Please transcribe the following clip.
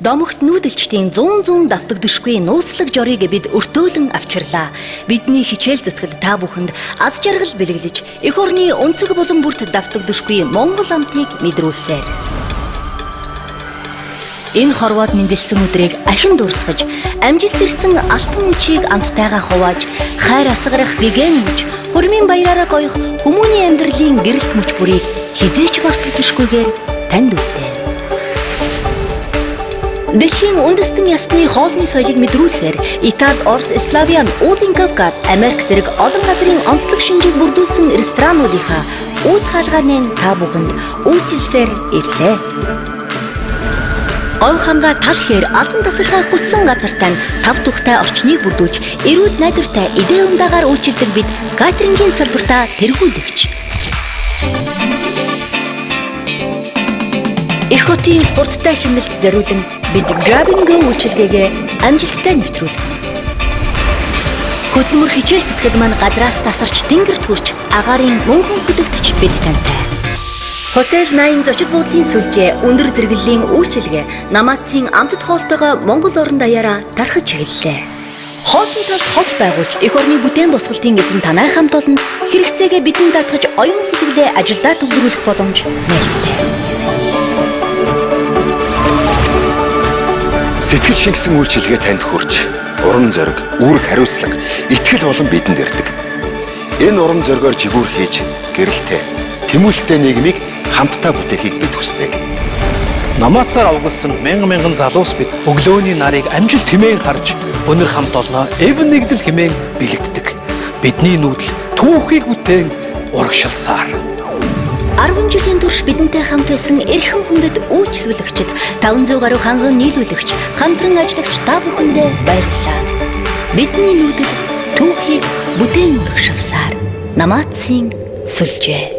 Домогт нүүдэлчдийн зуун зуун давтагдшгүй нууцлаг жорыг бид өртөөлөн авчирлаа. Бидний хичээл зүтгэл та бүхэнд аз жаргал бэлэглэж, эх орны өнцөг булан бүрт давтагдшгүй Монгол амтыг мэдрүүлсээр. Энэ хорвоод мэндэлсэн өдрийг ахин дурсгаж, амжилт ирсэн алтан мөчийг амттайгаа хувааж, хайр асгарах гэгэн мөч, хурмын баяраараа гоёх хүмүүний амьдралын гэрэлт мөч бүрийг хэзээ ч мартагдашгүйгээр танд үлдээн. Дэлхийн үндэстэн ясны хоолны соёлыг мэдрүүлэхээр Итали, Орос, Славян, Уулын Кавказ, Америк зэрэг олон газрын онцлог шинжийг бүрдүүлсэн ресторануудынхаа үд хаалгааны та бүхэнд үйлчилсээр ирлээ. Говь хамгаа тал хээр албан тасалгаа хүссэн газартай нь тав тухтай орчныг бүрдүүлж, эрүүл найдвартай эдээ ундаагаар үйлчилдэг бид катерингийн салбартаа тэргүүлэгч. Их хотын хурдтай хэмнэлд зориулан бид Grab and Go үйлчилгээгээ амжилттай нэвтрүүлсэн. Хөдөлмөр хичээл зүтгэл маань газраас тасарч тэнгэрт хүрч агаарын мөнхөн хөлөгтөч бид тантай. Хотел 80 зочид буудлын сүлжээ, өндөр зэрэглэлийн үйлчилгээ, Намаацын амтд хоолтойгоо Монгол орон даяараа тархаж эхэллээ. Хоосон талд хот байгуулж, эх орны бүтээн босголтын эзэн танай хамт олонд хэрэгцээгээ бидэнд даатгаж оюун сэтгэлээ ажилдаа төвлөрүүлэх боломж нээлттэй. Сэтгэл шингэсэн үйлчилгээ танд хүрч, урам зориг, үүрэг хариуцлага, итгэл болон бидэнд ирдэг. Энэ урам зоригоор жигүүр хийж, гэрэлтэй, тэмүүлэлтэй нийгмийг хамтдаа бүтээхийг бид хүсдэг. Номаацаар овоглосон мянган мянган залуус бид өглөөний нарыг амжилт хэмээн харж өнөр хамт олноо эв нэгдэл хэмээн бэлэгддэг. Бидний нүүдэл түүхийг бүтээн урагшилсаар. 10 жилийн турш бидэнтэй хамт байсан эрхэм хүндэт үйлчлүүлэгчид, 500 гаруй ханган нийлүүлэгч, хамтран ажиллагч та бүхэндээ баярлалаа. Бидний нүүдэл түүхийг бүтээн урагшилсаар. Намаацын сүлжээ.